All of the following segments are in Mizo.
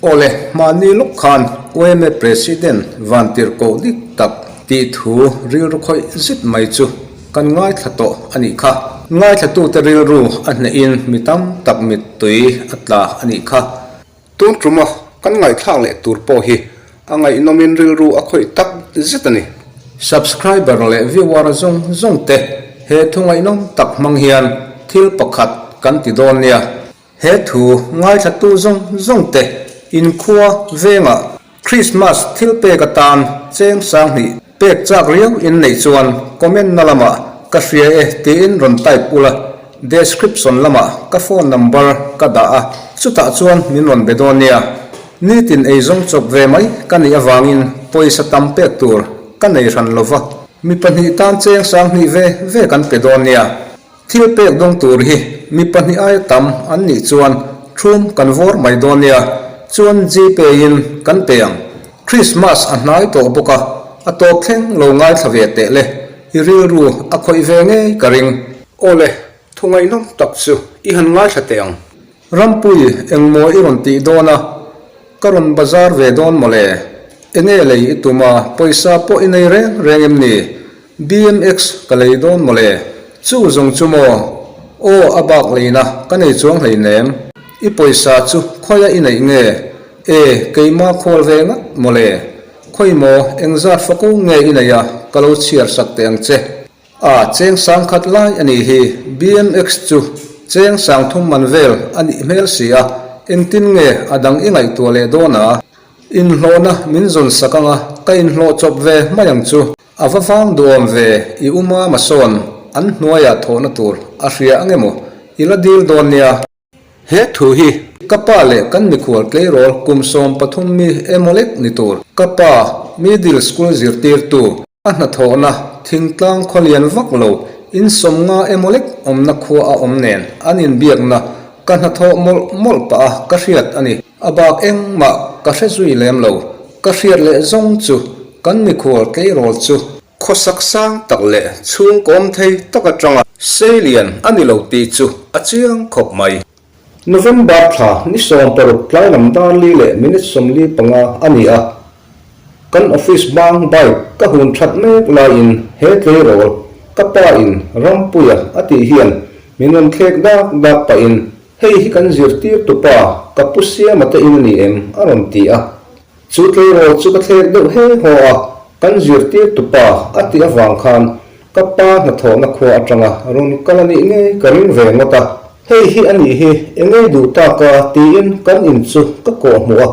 Awle, hmanni lawk khan UMA President Vantirhkoh dik tak tih thu rilru khawih zet mai chu kan ngaithla tawh a nih kha. Ngaithlatute rilru a hnehin mi tam tak mittui a tla a nih kha. Tun tuma kan ngaihthlak leh tur pawh hi a ngaihnawmin rilru a khawih tak zet a ni. Subscriber leh viewer zawng zawng te he thu ngaihnawm tak hmang hian thil pakhat kan ti dawn nia. He thu ngaithlatu zawng zawng te inkhua vengah Christmas thil pek atan cheng sanghnih pek chak riau in neih chuan comment na lamah ka hria e tiin rawn type ula, description lamah ka phone number ka dah a, chutah chuan min rawn be dawn nia. Nitin eizawng chawp ve mai ka nih avangin pawisa tam pek tur ka nei hran lova, mi pahnih tan cheng sanghnih ve ve kan pe dawn nia. Thil pek dawng tur hi mi pahnih aia tam an nih chuan thum kan vawr mai dawn nia, chuan Gpay in kan pe ang. Christmas a hnai tawh bawk a, a tawp thleng lo ngaithla ve teh le, i rilru a khawih ve ngei ka ring. Awle, thu ngaihnawm tak chu i han ngaithla teh ang. Rampui, engmaw i rawn tih dawn a? Ka rawn bazar ve dawn mawle. Enge lei i tum a, pawisa pawh i nei reng reng em ni? BMX ka lei dawn mawle. Chu zawng chu maw? Aw, a bak leina ka nei chuang hleinem. I pawisa chu khawia i neih nge? E, keima khawl ve ngat mawle. Khawi maw, engzat fako nge i neih a, ka lo chhiar sak teh ang che. A cheng sang khat lai a nih hi, BMX chu cheng sang thum man vel a nih hmel si a, engtin nge a dang i ngaihtuah leh dawn a? Inhlawhna min zawn sak anga ka inhlawh chawp ve mai ang chu. A va vang duhawm ve, i u Mama sawn an hnuaiah thawhna tur a hria ange maw? I la dil dawn nia. He thu hi ka pa leh kan mikhual tleirawl kum 13 mi emaw lek ni tur, ka pa middle school zirtirtu, A hnathawhna thingtlang khawlian vak lo in sawmnga emaw lek awmna khua a awm nen an inbiakna ka hnathawh mawlh mawlh pah a ka hriat a ni. A bak engmah ka hre zui lem lo. Ka hriat leh zawng chu kan mikhual tleirawl chu khawsak sang tak leh chhungkawm thei tak atanga seilian a ni lo tih chu a chiang khawp mai. November thla ni 16 tlai lam dar li leh minute 45 a ni a, kan office bang bike ka hun that mek laiin he tleirawl ka pa in Rampuia a tih hian min rawn thlek dak dak pahin hei hi kan zirtir tupa ka pu Siama te in a ni em a rawn ti a. Chu tleirawl chu ka thlek deuh he haw a, kan zirtir tupa a tih avang khan ka pa hnathawhna khua atanga rawn kal a nih ngei ka ring ve ngawt a. Hei hi a nih hi, engei duh tak a tiin kan in chu ka kawh hmuh a,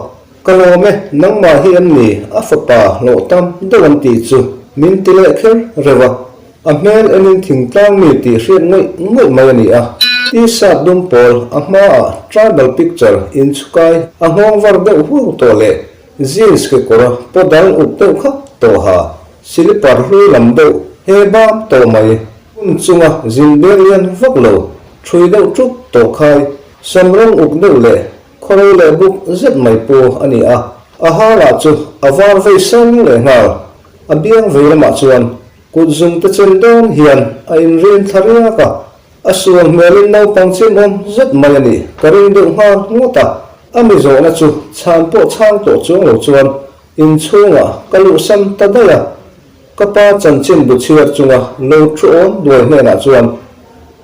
ka lawm e, nangmah hi em ni a fapa hlawh tam deuh an tih chu min ti leh kher reuh a. A hmel enin thingtlang mi tih hriat ngawih ngawih mai a ni a. T-shirt dum pawl a hmaah tribal picture inchhukai a nghawng var deuh huau tawh leh jeans kekawr paw dal up deuh khak tawha silipar hlui lam deuh he bam tawh mai hun chunga zin beng lian vak lo thui deuh ṭup tawh khai sam rawng uk deuh leh khawro leh buk zet mai pu a ni a. A ha lah chu a var vei sang leh nghal. A biang vei lamah chuan Kut zum te chen dawn hian a inrin thla riak a, a sual hmelin naupang chimawm zet mai a ni ka ring deuh nghal ngawt a. A mi zawhna chu chhan pawh chhang tawh chuang lo chuan inchhungah ka luhsam ta daih a. Ka pa chanchin bu chhiar chunga lo thu awn duai hnenah chuan,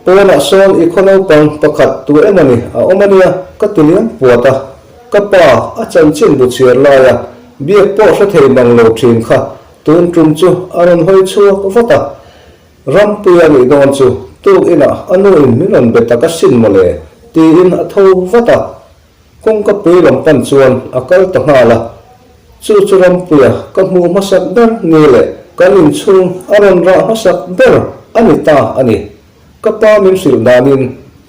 Pawnah sawn i khaw naupang pakhat tu emawni a awm a nia ka ti liam puat a. Ka pa a chanchin bu chhiar laia biak pawh hre thei mang lo thin kha Tun tum chu a rawn hawi chhuak vat a, Rampuia nih dawn chu tuk inah a nu in min rawn be tak a sin mawle tiin a tho vat a, kawngka pui lam pan chuan a kal ta nghal a. Chu chu Rampuia ka hmuh hmasak ber ni leh kan inchhung a rawn rah hmasak ber a ni ta a ni. Ka pa min hrilh danin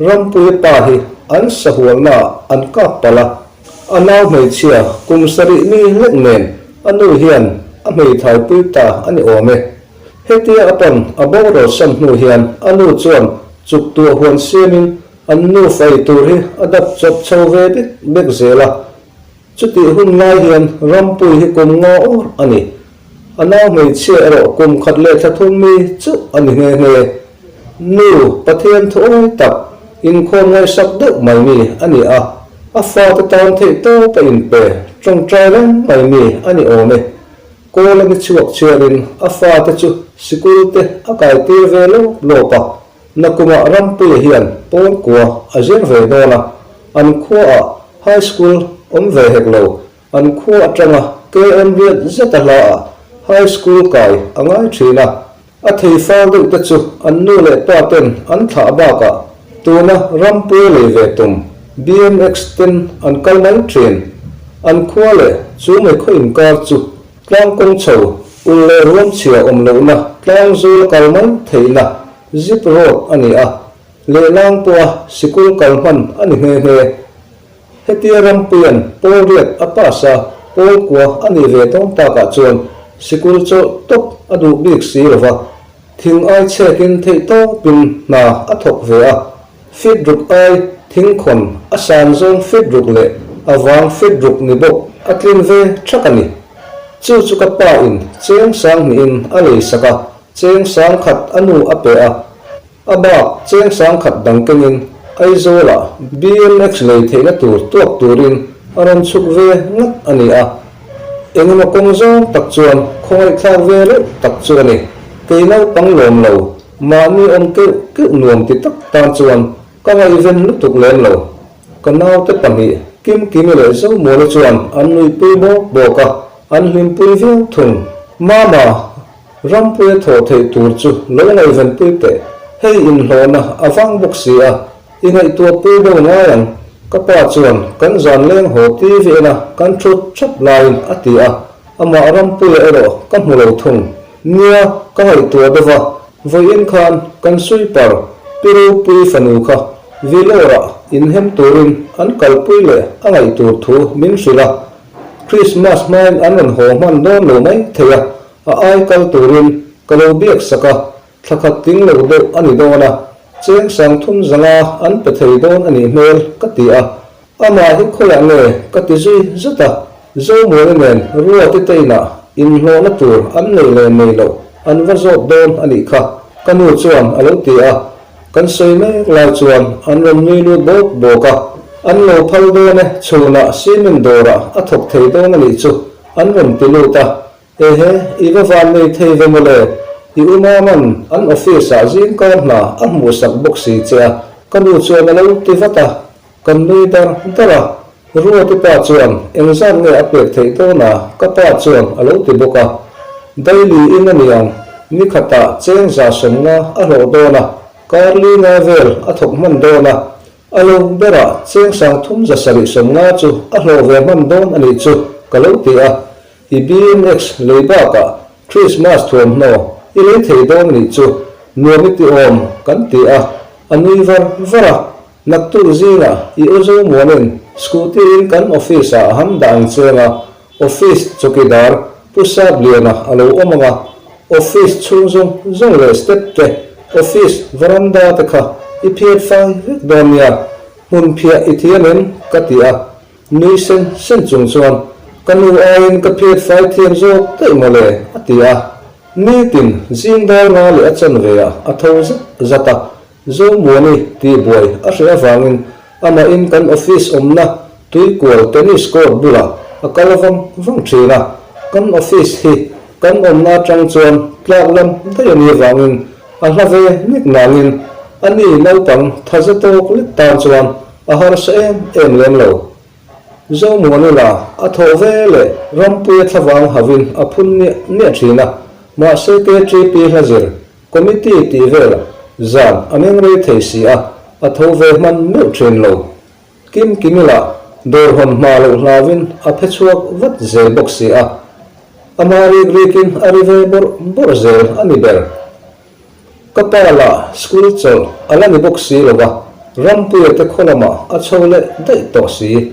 Rampuia pa hi an sahualnaah an kap palh a, a nau hmeichhia kum sarih mi hlek nen a nu hian a hmeithai pui ta a ni awm e. Hetia a pan a boral san hnu hian a nu chuan chuk tuah huan siamin an nu fai tur hi a dap chawp chho ve bek bek zel a. Chutih hun lai hian Rampui hi kum nga awr a ni. A nau hmeichhia erawh kum khat leh thla thum mi chauh a ni nghe nghe. Nu, Pathian thuawi tak, inkhawm ngaihsak deuh mai mi a ni a, a fate tan theih tawp a inpe tawngtai reng mai mi a ni awm e. Kawl a ni chhuak chhiarin a fate chu sikul te a kaitir ve lawp lawp a, nakumah Rampuia hian pawl kua a zir ve dawn a, an khuaah High School awm ve hek lo, an khua atanga KM riat zet a hlaah High School kai a ngai thin a, a thei fal deuh te chu an nu leh pa ten an thlah bakah tuna Rampuia lei ve tum BMX ten an kal mai thin. An khua leh chu mei khaw inkar chu tlang kawng chho ul leh ruam chhia awm lohna tlang zul a kal mai theihna zip road a ni a, lehlang pawha sikul kal hman a ni nghe nghe. Hetia Rampuia'n pawl riat a pass a, pawl kua a nih ve dawn takah chuan sikul chawlh tawp a duh bik si lo va, thing ai chhekin theih tawpin hna a thawk ve a, feet ruk ai thingkhawn a san zawng feet ruk leh a vang feet ruk ni bawk a tlin ve thak a ni. Chu chu ka pa in cheng sang hnihin a lei sak a, cheng sang khat a nu a pe a, A bak cheng sangkhat dang kengin Aizawlah BMX lei theihna tur tuak turin a rawn chhuk ve ngat a ni a. Engemaw kawng zawng tak chuan khawngaihthlak ve reuh tak chu a ni. Kei naupang lawm lo, mahni awm keuh keuh nuam ti tak tan chuan ka ngaihven lutuk lem lo. Ka naute pahnih Kimkimi leh Zomuana chuan an nuihpui bawk bawk a, an hlimpui viau thung. Mama, Rampuia thawh theih tur chu lo ngaihvenpui teh, hei inhlawhna a vang bawk si a, i ngaihtuahpui deuh ngai ang, ka pa chuan kan zan leng haw TV ena kan thut thap laiin a ti a, amah Rampuia erawh ka hmu lo thung. Nia, ka ngaihtuah deuh a, vawiin khan kan sweeper Pi Ropui fanu kha Vellore-ah inhem turin an kalpui leh a ngaih tur thu min hrilh a, Christmas hmain an rawn haw hman dawn lo mai thei a, A ai kal turin ka lo biak sak a, thla khat tling lo deuh a ni dawn a, cheng sang thum zanga an pe thei dawn a nih hmel ka ti a, amah hi khawiah nge ka ti zui zet a, Zomuani nen Ruati te inah inhlawhna tur an nei leh nei loh an va zawt dawn a nih kha ka nu chuan a lo ti a, kan sawi mek lai chuan an rawn nui lut bawk bawk a, an lo phal dawn e, chhunah cement dawrah a thawk thei dawn a nih chu an rawn ti lut a, Ehe, i va van nei thei ve mawle, i u Maman an office ah zingkar hna a hmuhsak bawk si che a, ka nu chuan a lo ti vat a, kan nui dar dar a, Ruati pa chuan engzat nge a pek theih dawn a, ka pa chuan a lo ti bawk a, daily in a niang, ni khatah cheng za sawmnga a hlawh dawn a, kar li nga vel a thawk hman dawn a, a lo berah cheng sang thum 750 chu a hlawh ve hman dawn a nih chu ka lo ti a, I BMX lei bakah Christmas thuamhnaw i lei thei dawn nih chu nuam i ti awm kan ti a, a nui var var a. Naktuk zingah i u Zomuanin scooty in kan office ah a han dah ang cheng a, office chawkidar Pu Sapliana a lo awm ang a, office chhung zawng zawng leh step te, office veranda te kha i phiat fai vek dawn nia, hmun phiah i thiam em? ka ti a. Nui sen sen chung chuan, Ka nu aiin ka phiat fai thiam zawk daih maw le? a ti a. Nitin zing dar nga leh a chanve ah a tho zat zat a, Zomuani tih buai a hreh avangin amahin kan office awmna Tuikual tennis court bulah a kal vang vang thin a. Kan office hi kan awmna atang chuan tlak lam daih a nih avangin a hla ve nek nangin ani naupang thaza tawk lek tan chuan A harsa em em lem lo. Zomuanila a thawh ve leh Rampuia thlavang havin a phun miah miah thin a, mahse KTP hla zir committee tih vel zan a meng rei thei si a, a tho ve hman meuh thin lo. Kim Kimila dawr hawn hma loh hlavin a phe chhuak vat zel bawk si a, ama rik rikin a ri ve bawrh bawrh zel a ni ber. Ka pa lah school chawlh a la ni bawk si lo va, Rampuia te khaw lamah a chho leh daih tawh si.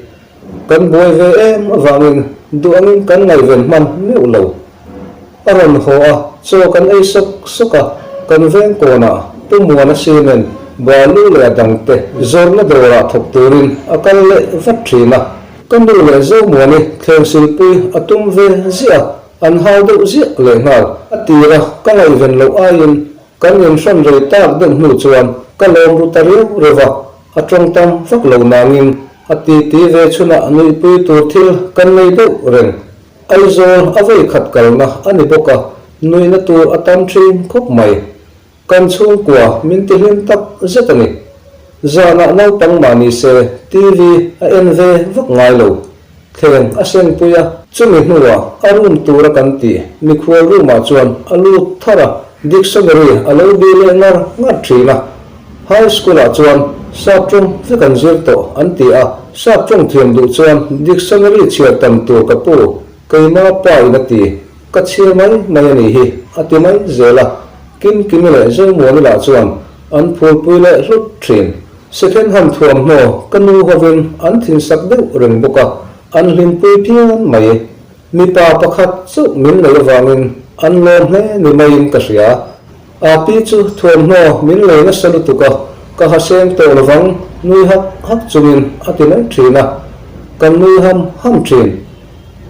Kan buai ve em avangin duh angin kan ngaihven hman meuh lo. A rawn haw a, chaw kan ei sawk sawk a, kan veng kawnah Pu Muana cement balu leh a dangte zawrhna dawrah thawk turin a kal leh vat thin a. Ka nu leh Zomuani thleng silpui a tum ve ziah a. An hau deuh ziah lehnghal. A tir a, ka ngaihven loh aiin kan inhrawn rei tak deuh hnu chuan ka lawm ru ta riau reuh a, a tawng tam vak lo nangin a titi ve chhunah nuihpui tur thil kan nei deuh reng. Aizawl a vei khat kalna a ni bawk a, nuihna tur a tam thin khawp mai. Kan chhungkua min ti hlim tak zet a ni. Zanah naupang mah ni se TV a en ve vak ngai lo. Thleng a sengpui a, chumi hnuah a room tura kan tih mikhual room ah chuan a lut thar a, dictionary a lo bi leh ngar ngar thin a. High school ah chuan sap tawng vek an zir tawh an ti a, sap tawng thiam duh chuan dictionary chhiar tam tur ka pu keima pa in a ti, ka chhiar mai mai a nih hi a ti mai zel a. Kimkimi leh Zomuani lah chuan an phulpui leh hlut thin. Second hand thuamhnaw ka nu hovin an thinsak deuh reng bawk a, an hlimpui phian mai. Mipa pakhat chauh min nei avangin an lawm hle ni maiin ka hria. Api chu thuamhnaw min lei nasa lutuk a, ka ha seng tawh lovang nui hak hak chungin a ti mai thin a, kan nui ham ham thin.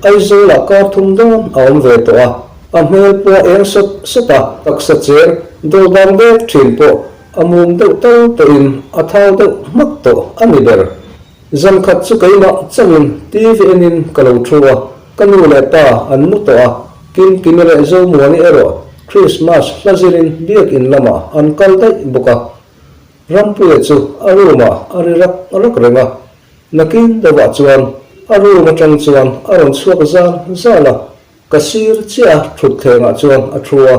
Aizawlah kar thum dawn a awm ve tawh a, a hmel pawh a eng sawt sawt a, taksa cher dawh dang dek thin pawh a mum deuh tal tawhin a thau deuh hmak tawh a ni ber. Zan khat chu keimah chauhin TV enin ka lo thu a, ka nu leh pa an mu tawh a, Kimkimi leh Zomuani erawh Christmas hla zirin biakin lamah an kal daih bawk a. Rampuia chu a room ah a ri rak rak reng a, nakin deuhah chuan a room atang chuan a rawn chhuak zal zal a, Ka sir chiah a thutthlengah chuan a thu a,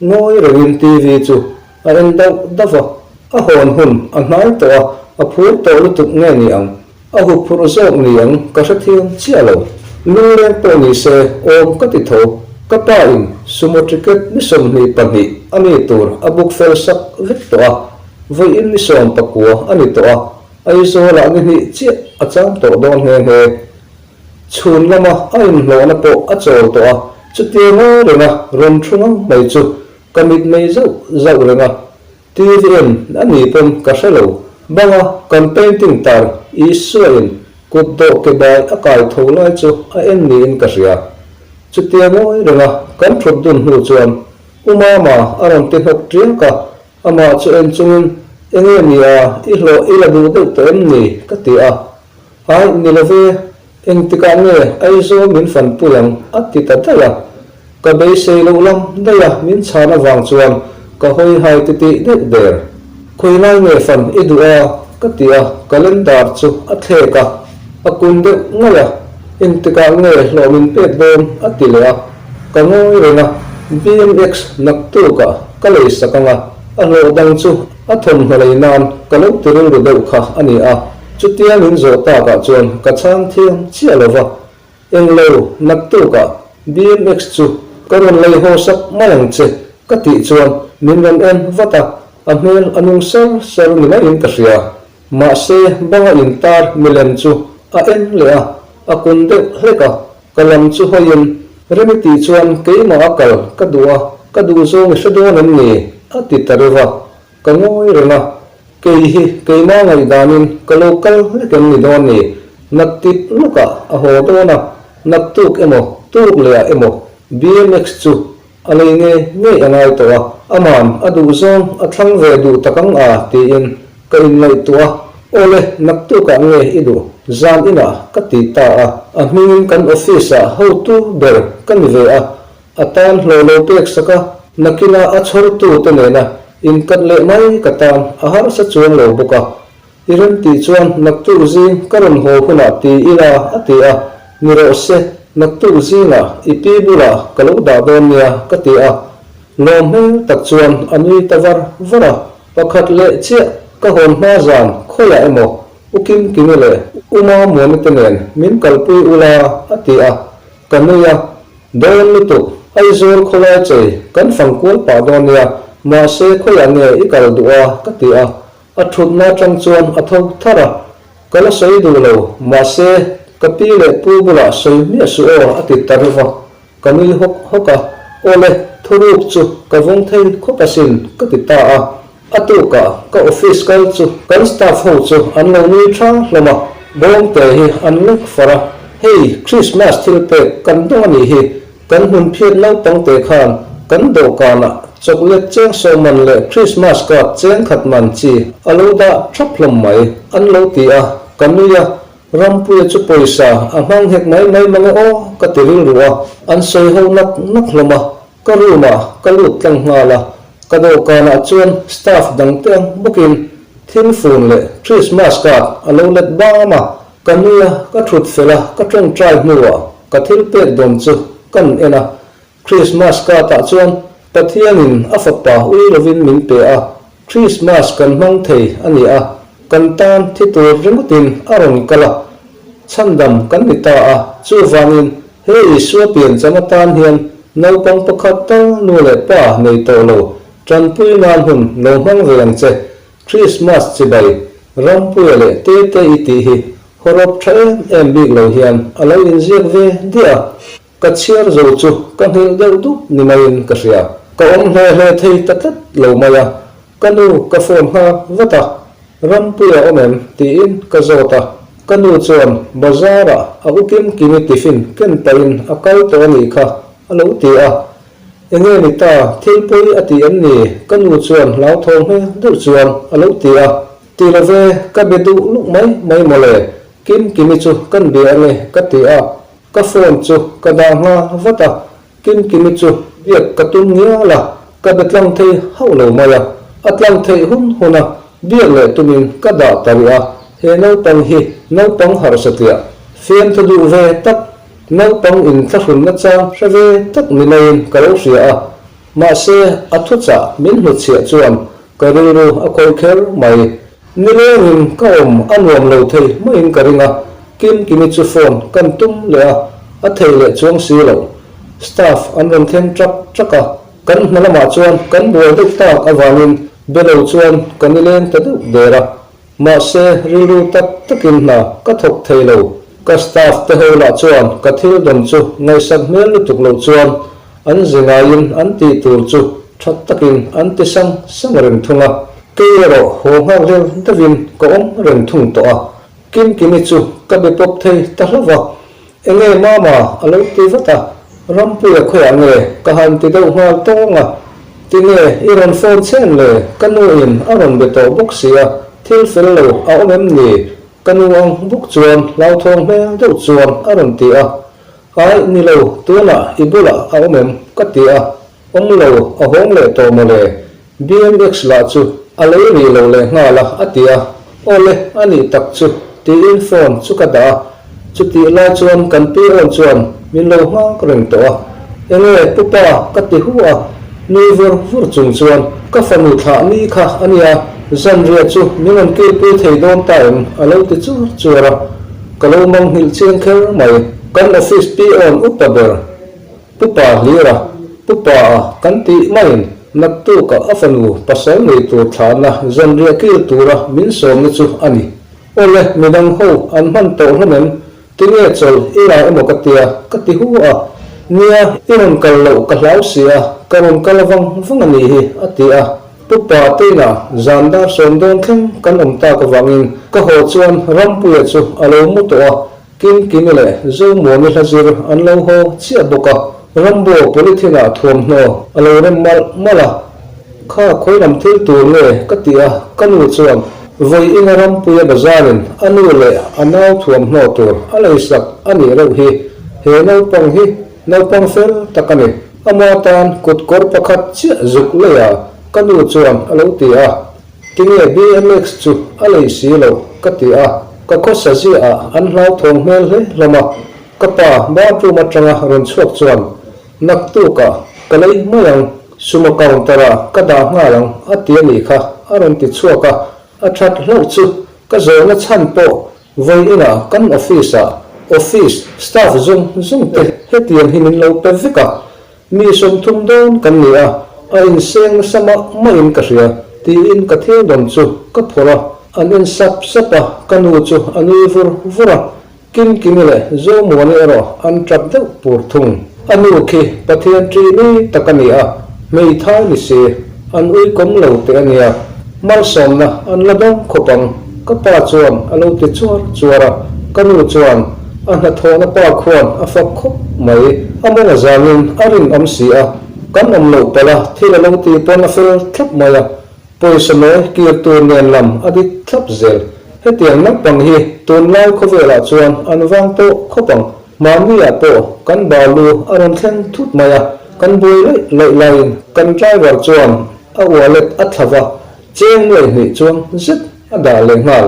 ngawi rengin TV chu a en dauh dauh a, a hawn hun a hnai tawh a, a phur tawh lutuk nge ni ang, a hup phurh zawk ni ang ka hrethiam chiah lo. Lungleng pawh ni se awm ka ti tho, ka pa in sumo ticket ni 22 a mi tur a book fel sak vek tawh a, vawiin ni 19 a ni tawh a, Aizawlah ni hnih chiah a cham tawh dawn nghe nghe. Chhun lama a inhlawhna pawh a chawl tawh a, chutia ngawi renga rawn thu ngang mai chu ka mit mei zauh zauh reng a. TV en a ni pawn ka hre lo. Banga kan painting tar Isuain kut dawh ke bai a kai tho lai chu a en niin ka hria. Chutia ngawi renga kan thut dun hnu chuan U Mama a rawn ti hnawk tiak a, amah chu en chungin, Enge nia, i hlawh i la duh deuh tawh em ni? ka ti a. Ai, ni lo ve, engtikah nge Aizawl min fanpui ang? a ti ta daih a. Ka beisei loh lam daih a min chhan avang chuan ka hawi hai titih deuh der. Khawi lai nge fan i duh a? ka ti a, calendar chu a thlek a, a kun deuh ngaih a, engtikah nge hlawh min pek dawn? a ti leh a, ka ngawi reng a, BMX naktukah ka lei sak ang a, a hlawh dang chu a thawmhnaw lei nan ka lo ti rilru deuh kha a ni a. Chutia min zawh takah chuan ka chhang thiam chiah lo va, Englo, naktukah BMX chu ka rawn lei haw sak mai ang che ka tih chuan min rawn en vat a, a hmel a nung sar sar ni maiin ka hria. Mahse, banga intar milem chu a en leh a, a kun deuh hlek a, ka lam chu hawiin Remi tih chuan keimah a kal ka duh a, ka duh zawng i hre dawn em ni? a ti ta reuh a. Ka ngawi reng a, kei hi keimah ngaihdanin ka lo kal hlek em ni dawn ni? Naktip lawkah a haw dawn a, naktuk emaw tuk lehah emaw BMX chu a lei ngei ngei a ngai tawh a, aman a duh zawng a thlang ve duh tak ang a tiin ka inngaihtuah a, awle naktukah nge i duh zan inah ka ti ta a, a hmingin kan office ah hotu ber ka ni ve a, A tan hlawh lo pek sak a, nakina a chhawrtu te nena inkat leh mai ka tan a harsa chuang lo bawk a. I rem tih chuan naktuk zing ka rawn haw hunah ti ila a ti a, ni rawh se, naktuk zingah i pi bulah ka lo dah dawn nia ka ti a. Lawm hmel tak chuan a nui ta var var a, pakhat leh chiah ka hawn hma zan khawiah emaw U Kimkimi leh U Mamuani te nen min kalpui ula a ti a, Ka nui a, dawn lutuk, Aizawl khawlai chei kan fang kual pah dawn nia, mahse khawiah nge i kal duh a? ka ti a, a thutna atang chuan a tho thar a, ka la sawi duh lo, mahse ka pi leh pu bulah sawi hmiah suh aw a ti ta reuh a, ka nui hawk hawk a, awle thuruk chu ka vawng thei khawp asin ka ti ta a. A tukah ka office kal chu kan staff ho chu an lo nui tha hlawm a, bawngte hi an lek far a, hei Christmas thil pek kan dawng a nih hi, Kan hmun phiat naupang te khan kan dawhkanah chocolate cheng sawm man leh Christmas card cheng khat man chi a lo dah thap hlawm mai an lo ti a, ka nui a, Rampuia chu pawisa a hmang hek mai mai mang e aw ka ti rilru a, an sawi ho nak nak hlawm a, ka room ah ka lut tlang nghal a, ka dawhkanah chuan staff dang te ang bawkin thil fun leh Christmas card a lo let bam a, Ka nui a, ka thut fel a, ka tawngtai hnuah ka thil pek dawn chu kan en a. Christmas card ah chuan Pathianin a fapa ui lovin min pe a, Christmas kan hmang thei a ni a, kan tan thi tur ringawtin a rawn kal a, chhandam kan ni ta a, chuvangin he Isua piancham atan hian naupang pakhat tal nu leh pa nei tawh lo tanpui nan hun lo hmang ve ang che Christmas chibai Rampuia leh Tete i tih hi hawrawp tha em em bik lo hian a lo inziak ve diah a, ka chhiar zo chu ka nghilh deuh dup ni maiin ka hria. Ka awm hle hle thei ta tlat lo mai a, ka nu ka phone nghal vat a, Rampuia awm em? tiin ka zawt a, ka nu chuan bazar ah a u Kim Kimi tiffin ken pahin a kal tawh a nih kha a lo ti a, Enge ni ta, thil pawi a ti em ni? Ka nu chuan hlauthawng hmel deuh chuan a lo ti a. Ti lo ve, ka be duh luk mai mai mawle, Kim Kimi chu kan bia ange ka ti a. Ka phone chu ka dah nghal vat a, Kim Kimi chu biak ka tum ngial a, ka be tlang thei hauh lo mai a. A tlang theih hun hun a, biak leh tumin ka dah ta rih a, he naupang hi naupang harh satliah, fiamthu duh ve tak Naupang in thlahrunna chang hre ve tak ni maiin ka lo hria a, mahse a thuchah min hnutchhiah chuan ka rilru a khawih kher mai. Nilengin ka awm a nuam lo thei maiin ka ring a, Kimkimi chu phone kan tum leh a, a thei leh chuang si lo. Staff an rawn thleng ṭak ṭak a, kan hna lamah chuan kan buai deuh tak avangin be lo chuan ka nileng ta deuh der a. Mahse, rilru tak takin hna ka thawk thei lo. Ka staff te ho lah chuan ka thil dawn chu ngaihsak hmel lutuk loh chuan an ze ngaiin an tih tur chu tha takin an ti sang sang reng thung a. Kei erawh haw nghak hlel deuhin ka awm reng thung tawh a. Kimkimi chu ka be pawp thei ta hlauh va. Enge mama a lo ti vat a, Rampuia khawiah nge ka han ti deuh nghal tawng a, tinge i rawn phone chhen le, ka nu in a rawn be tawh bawk si a, thil fel lo a awm em ni? Ka nu ang bawk chuan hlauthawng hmel deuh chuan a rawn ti a, Ai ni lo, tunah i bulah a awm em? ka ti a, Awm lo, a hawng leh tawh mawle, BMX lah chu a lei rih lo leh nghal a, a ti a. Awle, a nih tak chu, tiin phone chu ka dah a. Chutih lai chuan kan pi awn chuan min lo nghak reng tawh a. Enge pu pa, ka ti hu a. Nui vur vur chung chuan, Ka fanu thlah ni kha a nia, zanriah chu min rawn kilpui thei dawn ta em? a lo ti chuar chuar a. Ka lo mangnghilh chiang kher mai. Kan office pi awn upa ber. Pu Pa Hlira, Pu Pa a kan tih maiin naktukah a fanu pasal nei tur thlahna zanriah kil tura min sawmna chu a ni. Awle, midang ho an hman tawh hlawm em? Tinge chawlh i la emaw ka tia, ka ti hu a. Nia, i rawn kal loh ka hlau si a, ka rawn kal vang vang a nih hi, a ti a. Pu Pa Teina zan dar sawm dawn thleng kan awm tak avangin ka haw chuan Rampuia chu a lo mu tawh a, Kimkimi leh Zomuani hla zir an lo haw chiah bawk a, Rambo polythene ah thuamhnaw a lo rem malh malh a. Kha khawi lam thil tur nge ka ti a, ka nu chuan vawi ina Rampuia bazarin a nu leh a nau thuamhnaw tur a leisak a nih reuh hi, he naupang hi naupang fel tak a ni. Ama tan kut kawr pakhat chiah zuk lei a, ka nu chuan a lo ti a. Tinge BMX chu a lei si lo ka ti a, ka khawsa ziah ah an hlauthawng hmel hle hlawm a, ka pa bathroom atanga rawn chhuak chuan naktukah ka lei mai ang, sumo counter ah ka dah nghal ang a ti a nih kha a rawn ti chhuak a, a that hlauh chu ka zawhna chhan pawh vawi inah kan office ah office staff zawng zawng te hetiang hi min lo pe vek a, Mi 30 dawn kan ni a, a inseng nasa mah mahin ka hria, tiin ka thil dawn chu ka phawrh a, an en sap sap a, ka nu chu a nui vur vur a, Kimkimi leh Zomuani erawh an tap deuh pur thung. A nu khi Pathian ṭi mi tak a ni a, hmeithai ni si, an ui kawm lo teh a nia, malsawmna an la dawng khawp ang, ka pa chuan a lo ti chuar chuar a, ka nu chuan. A hnathawhna pa khuan a fak khawp mai. A mawng a zangin a rinawm si a, kan awm loh palh a, thil a lo ti pawn a fel thlap mai a. Pawisa nawi kir tur nen lam a dik thlap zel. Hetiang naupang hi tunlai khawvelah chuan an vang tawh khawp ang. Mahniah pawh kan balu a rawn thleng thut mai a, kan buai laih laih laiin kan driver chuan a wallet a thla va, cheng nuai hnih chuan zet a dah leh nghal.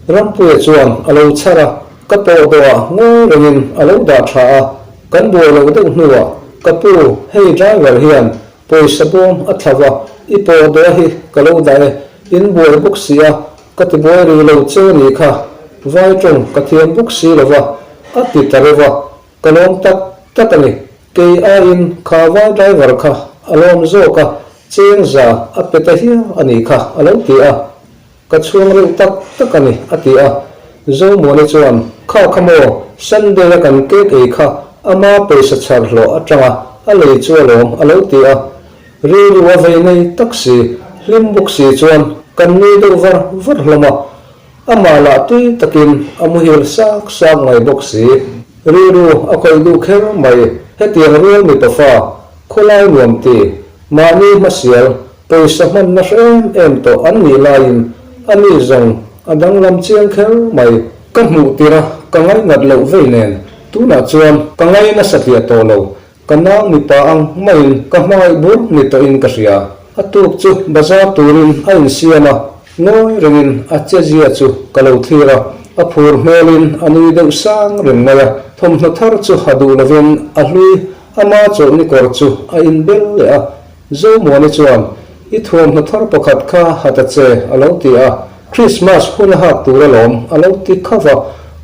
Rampuia chuan a lo chhar a, ka pawh dawhah ngawi rengin a lo dah tha a, kan buai loh deuh hnuah, Ka pu, hei driver hian Pawisa bawm a thla va, i pawh dawh hi ka lo dah e, in buai bawk si a, ka ti buai rih lo che ni kha, vai tawng ka thiam bawk si lo va, a ti ta reuh a, ka lawm tak tak a ni, kei aiin kha vai driver kha a lawm zawk a, cheng za a pe ta hial a ni kha a lo ti a. Ka chhung reuh tak tak a ni, a ti a. Zomuani chuan, Kha kha maw, Sunday a kan cake ei kha ama pawisa chhar hlawh atanga a lei chu alawm, a lo ti a. Rilru a vei nei tak si, hlim bawk si chuan kan nui deuh var var hlawm a. Amah lah tui takin a muhil sak sak mai bawk si. Rilru a khawih duh kher mai, hetiang rual mipa fa, khawlai nuam ti, mahni hmasial, Pawisa hmanna hre em em tawh an nih laiin a ni zawng a danglam chiang kher mai. Ka hmuh tir a, ka ngaingat loh vei nen. Tunah chuan ka ngai nasa tliah tawh lo. Ka nang mipa ang maiin ka hmangaih bur ni tawhin ka hria. A tuk chu bazar turin a insiam a, ngawi rengin a chezia chu ka lo thlir a. A phur hmelin a nui deuh sang reng mai a, thawmhnaw thar chu ha duh lovin a hlui ama chawlhni kawr chu a inbel leh a. Zomuani chuan, I thuamhnaw thar pakhat kha ha ta che, a lo ti a. Christmas hun a hak tur alawm, a lo ti khauh a.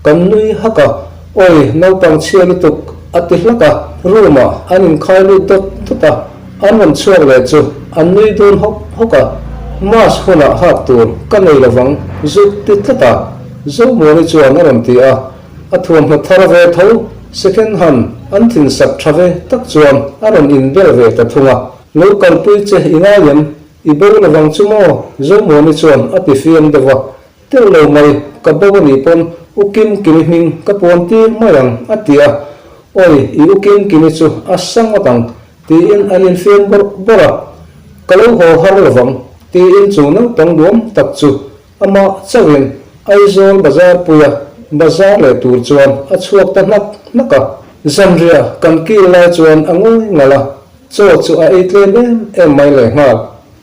Kan nui hak a, Awi, naupang chhia lutuk, a ti hlak a. Room-ah an inkhai lut dawt dawt a, an rawn chhuak leh chu an nui dun hawk hawk a. Mass hunah hak tur ka nei lovang, zuk ti tlat a, Zomuani chuan a rawn ti a. A thuamhnaw thar ve tho, second hand, an thin sak tha ve tak chuan a rawn inbel ve ta thung a. Lo kalpui che i ngai em? I bo lovang chu maw? Zomuani chuan a ti fiam deuh a. Teuh lo mai, ka bo a nih pawn U Kim Kimi hming ka puan tir mai ang, a ti a. Awi, i U Kim Kimi chu a sa ngawt ang, tiin an infiam bawrh bawrh a. Ka lo haw har lovang, tiin chu naupang duam tak chu Amah chauhin Aizawl bazar puia bazar leh tur chuan a chhuak ta hnak hnak a. Zanriah kan kil lai chuan a ngawi ngalh a, chaw chu a ei tlem em em mai leh nghal.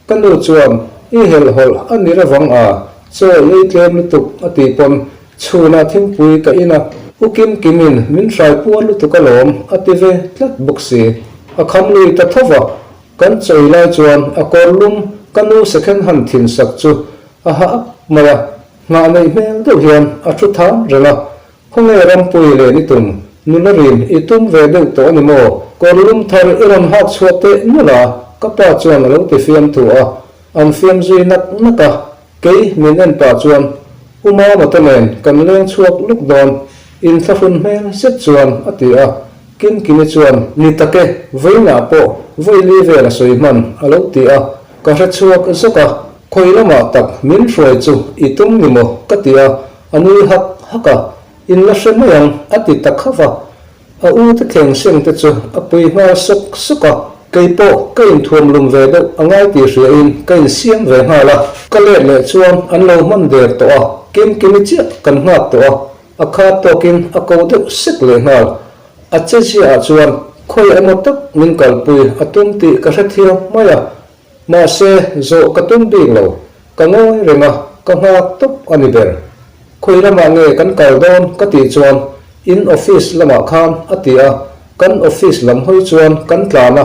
Ka nu chuan, I helhhawlh a ni revang a, chaw i ei tlem lutuk a tih pawn chhunah thingpui ka in a, U Kim Kimin min hrai puar lutuk alawm a ti ve tlat bawk si. A kham lui ta tho va, Kan chawi lai chuan a kawr lum ka nu second hand thin sak chu a ha ap mai a, nghah neih hmel deuh hian a thu tham reng a, Khawnge Rampui len i tum, nula rin i tum ve deuh tawh a ni maw? Kawr lum thar i rawn hak chhuah teh nulh a, ka pa chuan a lo ti fiam thu a, an fiam zui nak nak a, kei min en pah chuan U Mama te nen kan leng chhuak luk dawn, inthlahrun hmel zet chuan a ti a. Kimkimi chuan, Ni tak e, vawiinah pawh vawi li vel a sawi hman, a lo ti a. Ka hre chhuak zawk a, khawi lamah tak min hruai chu i tum ni maw? ka ti a, a nui hak hak a, In la hre mai ang, a ti ta khauh a. A u te thleng seng te chu a pui nghal sawk sawk a, kei pawh ka inthuam lum ve deuh a ngai tih hriain ka insiam ve nghal a. Ka let leh chuan an lo hman der tawh a, Kimkimi chiah kan nghak tawh a, A khat tawkin a ko deuh sek leh nghal. A che ziaah chuan khawi emaw tak min kalpui a tum tih ka hrethiam mai a. Mahse, zawh ka tum bik lo. Ka ngawi reng a, ka nghak tawp a ni ber. Khawi lamah nge kan kal dawn ka tih chuan in office lamah khan a ti a, kan office lam hawi chuan kan tlan a.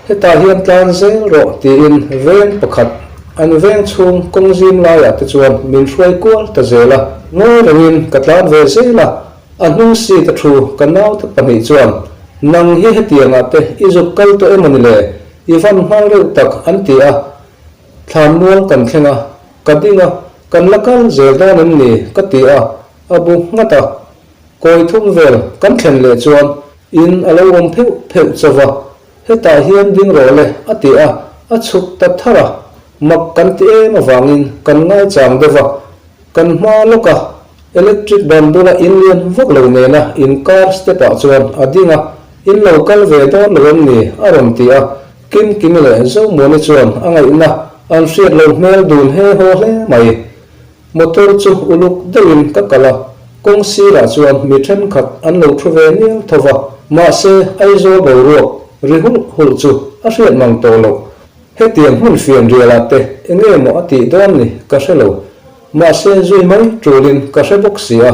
Hetah hian tlan zel rawh tiin veng pakhat an veng chhung kawng zim laiah te chuan min hruai kual ta zel a. Ngawi rengin ka tlan ve zel a, a hnung seat a thu ka naute pahnih chuan, Nang hi hetiangah te i zuk kal tawh emaw ni le? I van nghal reuh tak an ti a. Thlanmual kan thleng a, ka ding a, kan la kal zel dawn em ni? ka ti a, a bu nghat a. Kawi thum vel kan thlen leh chuan in a lo awm pheuh pheuh chauh a, hetah hian ding rawh le a ti a, a chhuk ta thar a, mak kan ti em avangin kan ngaichang deuh a, kan hma lawk a. Electric ban bula in lian vak lo nena inkar step ah chuan a ding a, In lo kal ve dawn lo em ni? a rawn ti a, Kim Kimi leh Zomuani chuan a ngaihna an hriat lo hmel dun he haw hle mai. Motor chu uluk deuhin ka kal a, kawng sirah chuan mi thenkhat an lo thu ve nial tho va, mahse Aizawl boruak ri hulh hulh chu a hriat mang tawh loh. Hetiang hmun fian rialah te enge maw a tih dawn ni ka hre lo. Mahse zui mai tulin ka hre bawk si a,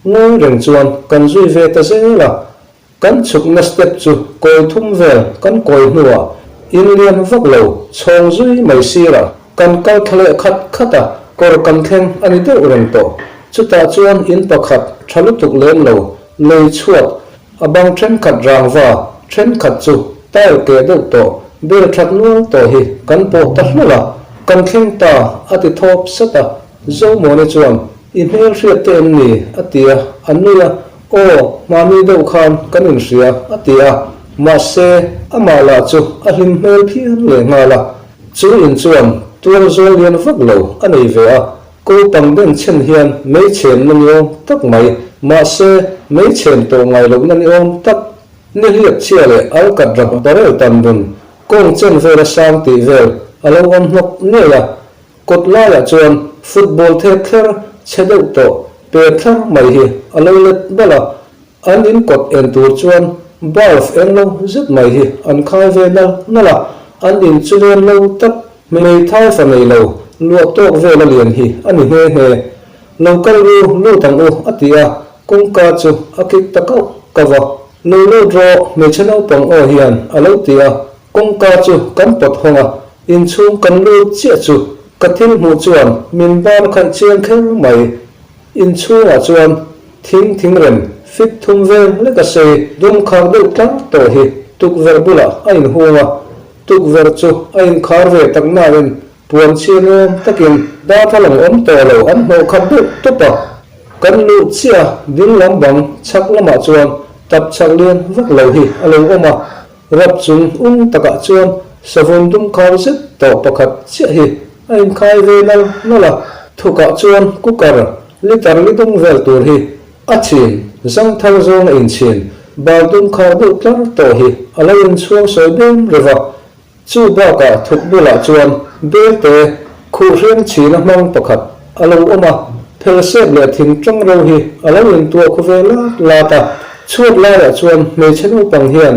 ngawi reng chuan kan zui ve ta zel a. Kan chhukna step chu kawi thum vel kan kawi hnuah in lian vak lo chhawng zui mai sirah kan kal thla leh khat khat a, kawr kan thleng a ni deuh reng tawh. Chutah chuan in pakhat tha lutuk lem lo lei chhuat A bang thenkhat rangva thenkhat chu tile keh deuh tawh, bel that nual tawh hi kan pawh ta hlawlh a, kan thleng ta a ti thawp sat a. Zomawni chuan, I hmel hriat te em ni? a ti a, a nui a, Aw, hmani deuh khan kan inhria a ti a, mahse amah lah chu a hlim hmel phian leh nghal a, chu in chuan tual zawl lian vak lo a nei ve a, Ko pang den chhen hian mei chhenna ni awm tak mai, mahse mei chhen tawh ngai lohna ni awm tak, nihliap chhia leh alkat rak barrel tan dun kawng chen vela sang tih vel a lo awm hnawk ngei a. Kawt laiah chuan football thek thler chhe deuh tawh pe thlar mai hi a lo let balh a, an in kawt en tur chuan bulb eng lo zet mai hi an khai ve nal nal a, an in chu len lo tak Hmeithai fa nei lo, luah tawk vel a lian hi a ni nghe nghe. Lo kal ru lut ang u a ti a, kawngka chu a kik ta kauh kauh a. Lo lut rawh hmeichhe naupang aw hian a lo ti a, kawngka chu kan pawt hawng a, inchhung kan lut chiah chu ka thil hmuh chuan min bar khaih chiang kher mai. Inchhungah chuan thing thingrem fit thum vel lek a sei dum khar deuh tlang tawh hi tukverh bulah a inhung a, Tukverh chu a inkhar ve tak nain puan chhia nuam takin darthlalang awm tawh lo an hnawh khat deuh tawp a. Kan luh chiah ding lam bang chhak lamah chuan tap chhak lian vak lo hi a lo awm a, rap chung ung takah chuan savun dum khar zet tawh pakhat chiah hi a inkhai ve nal nal a. Thukah chuan cooker litre li dum vel tur hi A chhin, zangthal zawnga inchhin, bal dum khar deuh tlar tawh hi a lo inchhuang sawi bem reuh a. Chu bakah thuk bulah chuan belte khuh hreng chhina hmang pakhat a lo awm a, phelsep leh thing tang ro hi a lo intuah khu ve lat lat a. Chhuat laiah chuan hmeichhe naupang hian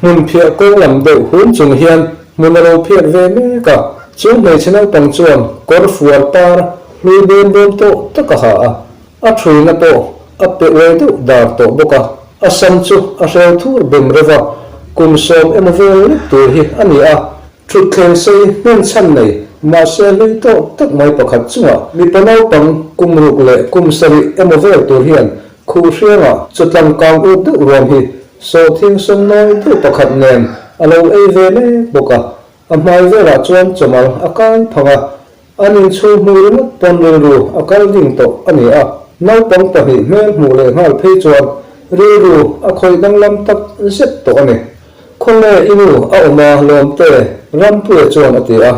hmun phiah kawng lam deuh hum chung hian hmun a lo phiat ve mek a. Chu hmeichhe naupang chuan kawr fuar par hlui bem bawm tawh tak a ha a. A ṭhuina pawh a pe uai deuh dar tawh bawk a, a sam chu a hreu thur bem reuh a, kum sawm emaw vel lek tur hi a ni a. Ṭhutthleng sei hnen chhan nei, mahse hlui tawh tak mai pakhat chungah mipa naupang kum ruk leh kum sarih emaw vel tur hian khuh hriangah chawtlang kang ut deuh ruam hi sawhthing sawm nawi deuh pakhat nen a lo ei ve mek bawk a, a hmai velah chuan chawmal a kai phang a. An inchhung hmu ringawt pawn rilru a kal ding tawh a ni a, naupang pahnih hmel hmuh leh nghal phei chuan rilru a khawih danglam tak zet tawh a ni. Khawnge i nu a awm a Lawmte? Rampuia chuan a ti a.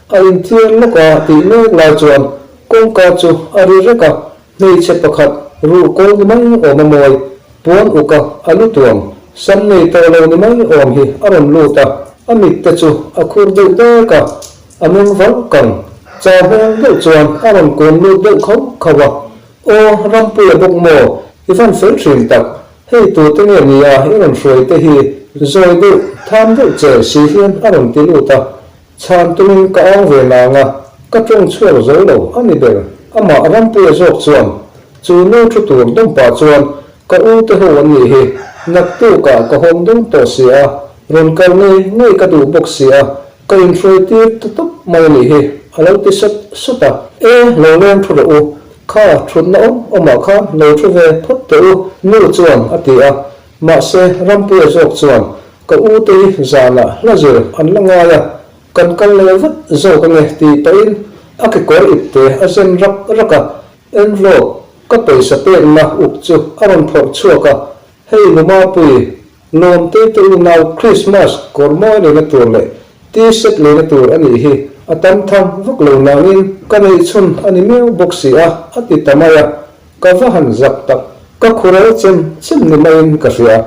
A inthiar lawk a tih mek lai chuan kawngka chu a ri rek a, hmeichhe pakhat ruh kawl ni mai awm a mawi, puan uk a a lu tuam, sam nei tawh lo ni mai awm hi a rawn lut a, a mit te chu a khur deuh dek a. A meng vang kang, chau hmel deuh chuan a rawn kun lut deuh khauh khauh a. Aw, Rampuia bawk maw? I van fel thin tak. Hei tute nge nia i rawn hruai te hi zawi deuh, tham deuh che si hian a rawn ti lut a. Chhan tumin ka ang ve nang a, ka tawng chhuak zo lo a ni ber. Amah Rampuia zawk chuan chu nu thu tur dawm pah chuan ka u te ho an nih hi, naktukah ka hawng dawn tawh si a, rawn kal ngei ngei ka duh bawk si a, Ka inhruai tir ta tawp mai a nih hi, a lo ti sawt sawt a. E, lo leng thu rawh u, kha thutna awm awmah khan lo thu ve phawt teh u, nu chuan a ti a. Mahse, Rampuia zawk chuan, Ka u te hi zanah hla zir an la ngai a, kan kal leh vat zawk ange tih pahin a kekawr ipte a zen rak rak a, envelope ka pawisa pekna uk chu a rawn phawrh chhuak a, Hei Lumapui, Lawmtei te unau Christmas kawr mawi leina tur leh T-shirt leina tur a nih hi a tam tham vak lo nangin ka neih chhun a ni miau bawk si a, a ti ta mai a. Ka va han zak tak, ka khurel chem chem ni maiin ka hria.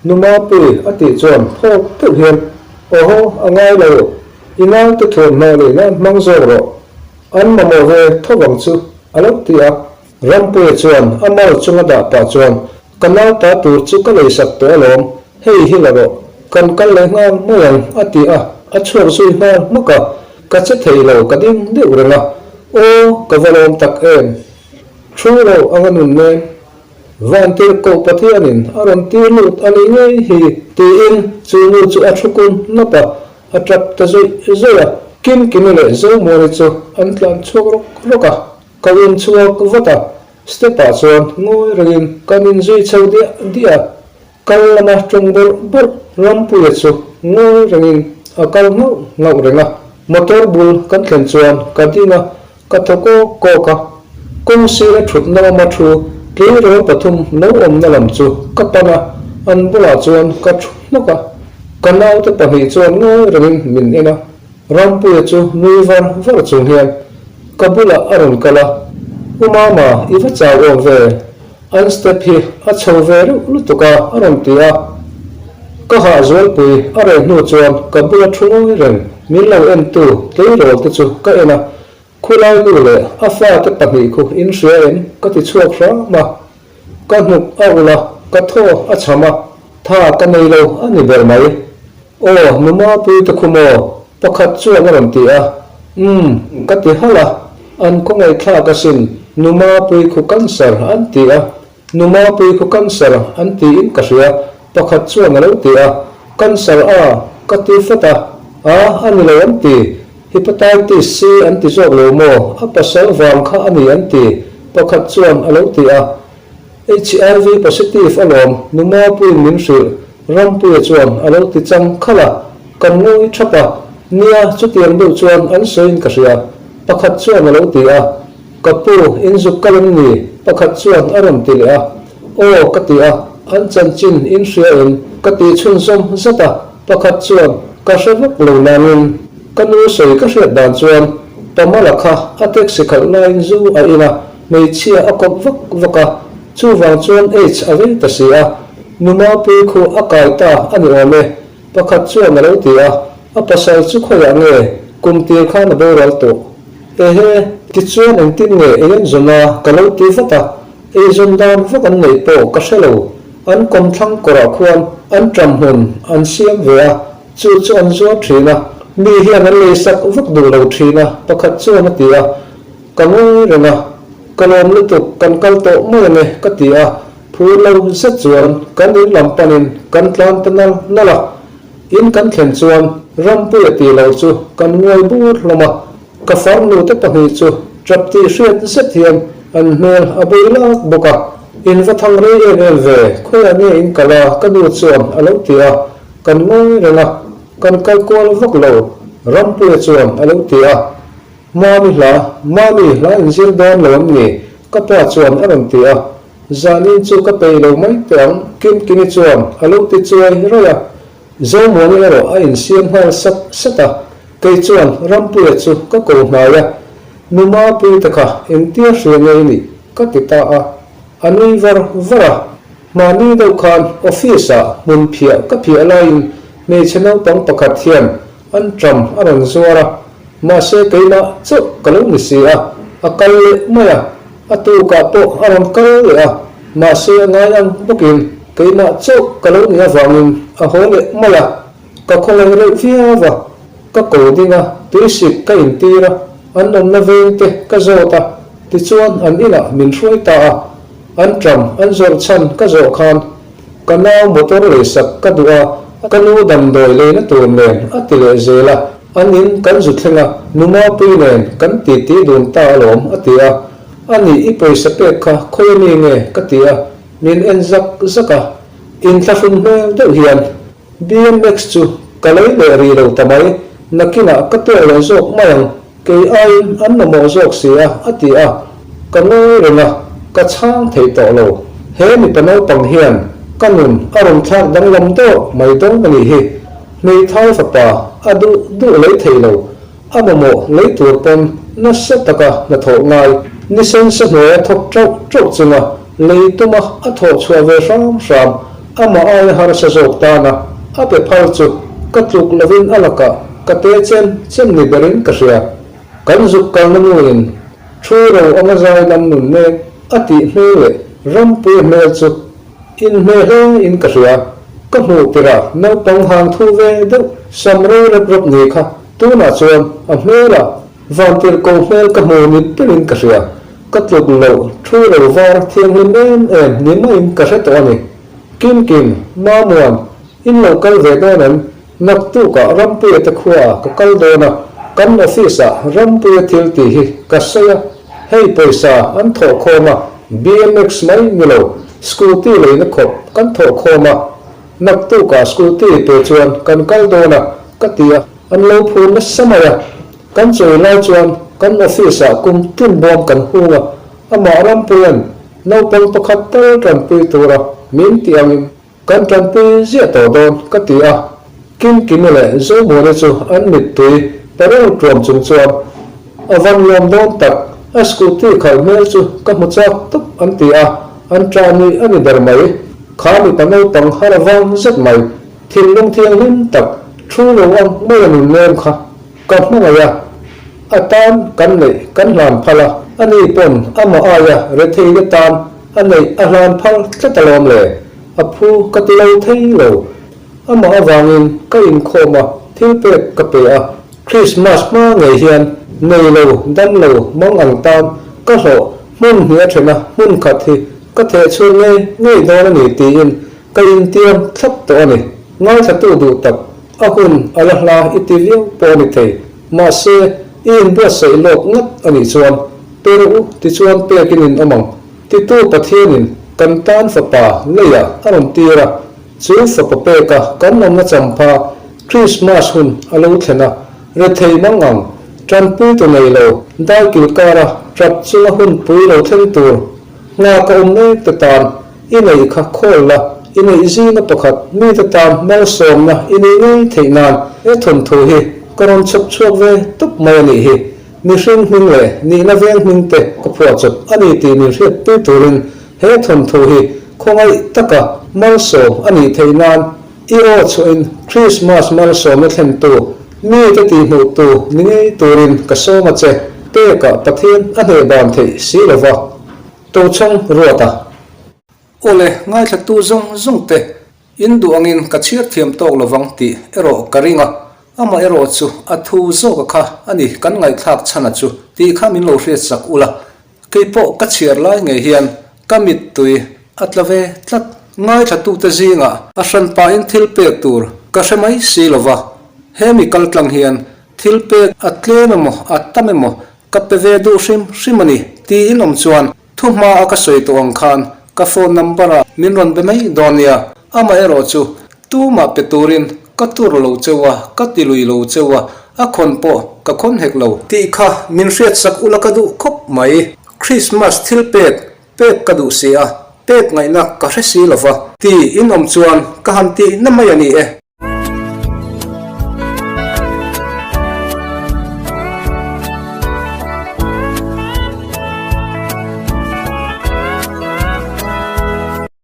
Nu Mapui a tih chuan phawk deuh hian, Awhaw, a ngai lo, i naute thuamhnaw leh nan hmang zawk rawh, an mamawh ve tho vang chu, a lo ti a. Rampuia chuan a mal chunga dah pah chuan, Ka nauta tur chu ka leisak tawh alawm, hei hi la rawh, kan kal leh nghal mai ang, a ti a, a chhuak zui nghal hmak a, ka che thei lo, ka ding deuh reng a, Aw, ka va lawm tak em! Thu lo anga nun nen. Vantirhkoh Pathianin a rawn tir lut a nih ngei hi, tiin chu nu chu a thu kun lawp a, a tap ta zawih zawih a. Kimkimi leh Zomuani chu an tlan chhuak rawk rawk a, ka in chhuak vat a, step ah chuan ngawi rengin kan inzui chho diah diah a. Kal lama tawng bawrh bawrh Rampuia chu ngawi rengin a kal nghauh nghauh reng a. Motor bul kan thlen chuan ka ding a, ka thaw kawk kawk a. Kawng sira thutna awma thu tleirawl pathum lo awmna lam chu ka pan a, an bulah chuan ka thu hnawk a. Ka naute pahnih chuan ngawi rengin min en a. Rampuia chu nui var var chung hian ka bulah a rawn kal a, U Mama, i va chau awm ve? An step hi a chho ve reuh lutuk a, a rawn ti a. Ka hah zualpui a reh hnu chuan ka bula thu ngawi reng min lo entu tleirawl te chu ka en a, Khulai nu leh a fate pahnih khu in hria em? ka ti chhuak hram a. Ka hnuk a ulh a, ka thaw a chham a, tha ka nei lo a ni ber mai. Aw, nu Mapui te khu maw? Pakhat chuan a rawn ti a. Umm, ka ti halh a, an khawngaihthlak asin, nu Mapui khu cancer an ti a. Nu Mapui khu cancer an tiin ka hria, pakhat chuan a lo ti a. Cancer a? Ka ti fat a. A, a ni lo an ti. Hepatitis C an ti zawk lo maw? A pasal vang kha a ni an ti, pakhat chuan a lo ti a. HIV positive alawm, nu Mapuiin min hrilh, Rampuia chuan a lo ti chang khalh a, kan ngawi thap a. Nia, chutiang deuh chuan an sawiin ka hria, pakhat chuan a lo ti a. Ka pu, in zuk kal em ni? Pakhat chuan a rawn ti leh a. Aw, ka ti a, an chanchin in hria em? Ka ti chhunzawm zat a, pakhat chuan, Ka hre vak lo nangin, ka nu sawi ka hriat dan chuan Pamala kha a taxi khalh laiin zu a in a, hmeichhia a kawp vak vak a, chuvang chuan aids a vei ta si a, nu Mapui khu a kai ta a ni awm e, pakhat chuan a lo ti a, a pasal chu khawiah nge kum tir khan a boral tawh? Ehe, tichuan engtin nge ei an zawn a ka lo ti vat a, eizawn dan vak an neih pawh ka hre lo, an kawmthlang kawrah khuan an ṭam hmun an siam ve a, chu chu an zuar ṭhin a, mi hian an leisak vak duh lo ṭhin a, pakhat chuan a ti a. Ka ngawi reng a, ka lawm lutuk, kan kal tawh mai ang e ka ti a, phur lo zet chuan kan in lam panin kan tlan ta nal nal a. In kan thlen chuan Rampuia tih lo chu kan ngawi bur hlawm a, ka farnu te pahnih chu tap tih hriat zet hian an hmel a bui lak bawk a. In va thang rei em em ve, khawiah nge in kal a? ka nu chuan a lo ti a, kan ngawi reng a, kan kal kual vak lo, Rampuia chuan a lo ti a. Mami hla, Mami hla in zir dawn lo em ni? Ka pa chuan a rawn ti a. Zanin chu ka peih lo mai teh ang, Kimkimi chuan a lo ti chuai raih a. Zomuani erawh a insiam nghal sat sat a. Kei chuan Rampuia chu ka ko hnai a, Nu Mapuii te kha engtia hria nge i nih? ka ti ta a. A nui var var a. Mahni deuh khan office ah hmun phiah ka phiah laiin hmeichhe naupang pakhat hian An ṭam a rawn zuar a, mahse keimah chauh ka lo ni si a, a kal leh mai a, a tukah pawh a rawn kal leh a, mahse a ngai ang bawkin keimah chauh ka lo nih avangin a haw leh mai a, ka khawngaih reuh viau a, ka ko ding a, tuisik ka intir a, an awmna veng te ka zawt a, tichuan an inah min hruai ta a, an ṭam an zawrh chhan ka zawh khan Ka nau motor leisak ka duh a, ka nu damdawi leina tur nen a ti leh zel a, an in kan zu thleng a, nu Mapui nen kan titi dun ta alawm a ti a, a nih i pawisa pek kha khawi ami nge ka ti a, min en zak zak a, inthlahrun hmel deuh hian BMX chu ka lei leh rih lo ta mai, nakinah ka pek leh zawk mai ang Kei aiin an mamawh zawk si a, a ti a. Ka ngawi reng a, ka chhang thei tawh lo. He mipa naupang hian ka nun a rawn thlak danglam dawk mai dawn a nih hi. Hmeithai fapa a duh duh lei thei lo, a mamawh lei tur pawn nasa taka hnathawh ngai. Nisen sa hnuaia thawk tauh ṭeuh chunga lei tuma a thawh chhuah ve hram hram, amah aia harsa zawk tana a pe phal chu ka tluk lovin a lakah ka te chem chem ni berin ka hria. Kan zuk kalna nuin thu ro anga zai lam nun mek a tih hmel leh rampuia hmel chu inhmeh hle in ka hria. Ka hmuh tirah naupang hang thu ve deuh sam ro rep rep ni kha tunah chuan a hmelah Vantirhkoh hmel ka hmu ni berin ka hria. Ka tluk loh thu ro var thianghlim em em ni maiin ka hre tawh a ni. Kim Kim, Mamuan, in lo kal ve dawn em? Naktukah Rampuia te khuaah ka kal dawn a, kan office-ah Rampuia thil tih hi ka sawi a, hei pawisa an thawh khawm a, BMX mai ni lo, scooty leina khawp kan thawh khawm a, naktukah scooty pe chuan kan kal dawn a, ka ti a, an lo phur nasa mai a. Kan chawi lai chuan kan office-ah kum tin bawm kan hung a, amah Rampuia'n naupang pakhat tal tanpui tura min tih angin, Kan tanpui ziah tawh dawn ka ti a, Kimkimi leh Zomuani chu an mittui parel tuam chung chuan a van lawm dawn tak, a scooty khalh hmel chu ka hmu chak tawp an ti a, an ṭah ni a ni ber mai. Kha mipa naupang har avang zet mai, thinlung thianghlim tak, thu lo ang mai a nun nem kha ka hmangaih a, a tan kan neih kan hlan phal a, ani pawn amah aia retheite tan A neih a hlan phal tlat alawm le, a phu ka ti lo thei lo. Amah avangin ka inkhawm a, thil pek ka pe a, Krismas hma ngei hian nei lo, dam lo, mang ang tan ka hlawh hmun hnih a then a, hmun khat hi ka theh chhun ngei ngei dawn a ni tiin ka intiam thlap tawh a ni. Ngaithlatu duh tak, a hun a la hla i ti viau pawh a ni thei, mahse i inbuatsaih lawk ngat a nih chuan pe rawh u tichuan pekin in awm ang. Titu Pathianin kan tan fapa leiah a rawn tir a, chu fapa peka kan awmna champha Krismas hun a lo thlen a, rethei mang ang, tanpuitu nei lo, daikil kara tap chunga hunpui lo thleng tur nghak a awm mek te tan i neih kha khawl la, i neih zinga pakhat mite tan malsawmna i nih ngei theih nan he thawnthu hi ka rawn chhawp chhuak ve tawp mai a nih hi. Mihring hming leh nihna veng hming te ka phuah chawp a ni tih min hriatpui turin he thawnthu hi khawngaih taka malsawm a nih theih nan i aw chhuahin Krismas malsawmna thlentu mite tihhmuhtu ni ngei turin ka sawm a che. Pekah Pathian a hneh dan theih si lova Tochhawng Ruata. Awle, ngaithlatu zawng zawng te In duh angin ka chhiar thiam tawk lovang tih erawh ka ring a, amah erawh chu a thu zawka kha a ni kan ngaihthlak chhan a chu tih kha min lo hriatsak ula, keipawh ka chhiar lai ngei hian ka mittui a tla ve tlat. Ngaithlatute zingah a hranpahin thil pek tur ka hre mai si lova, he mi kaltlang hian thil pek a tlem emaw a tam emaw ka pe ve duh hrim hrim a ni tiin awm chuan Thu hma a ka sawi tawh ang khan ka phone number ah min rawn be mai dawn nia, amah erawh chu tumah pe turin ka tur lo cheu a, ka ti lui lo cheu a, a khawn pawh ka khawn hek lo. Tih kha min hriatsak ula ka duh khawp mai. Christmas thil pek pek ka duh si a, pek ngaihna ka hre si lova. Ti in awm chuan ka han tih na mai a ni e.